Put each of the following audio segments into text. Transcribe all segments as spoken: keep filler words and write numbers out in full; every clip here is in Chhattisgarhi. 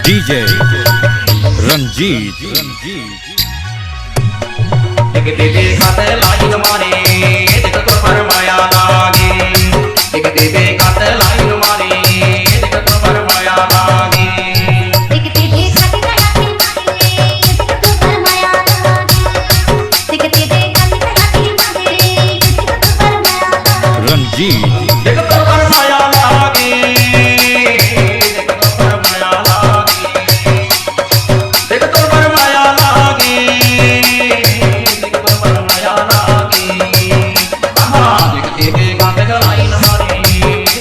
DJ रंजीत। रंजीत। देखते देखत लाइन मारे, देख तो पर माया लागे। देखते देखत लाइन मारे, देख तो पर माया लागे। देखते देखत लाइन मारे, देख तो पर माया लागे। देखते देखत लाइन मारे, देख तो पर माया लागे। रंजीत। देख तो पर माया लागे, देख तो पर माया लागे। देख तोर बर माया लागे, देख तोर बर माया लागे। आहा, देख, देख, देख, गात गलाई न मारे।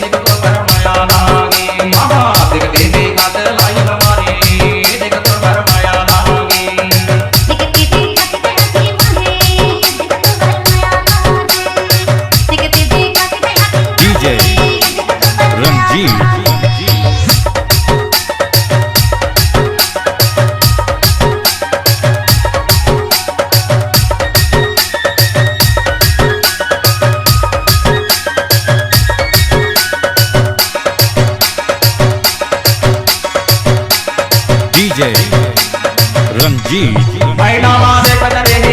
देख तोर बर माया लागे, आहा, देख, देख, देख, गात गलाई न मारे। देख तोर बर माया लागे। DJ रंजीत। DJ रंजीत। मैना मा देखत रहे,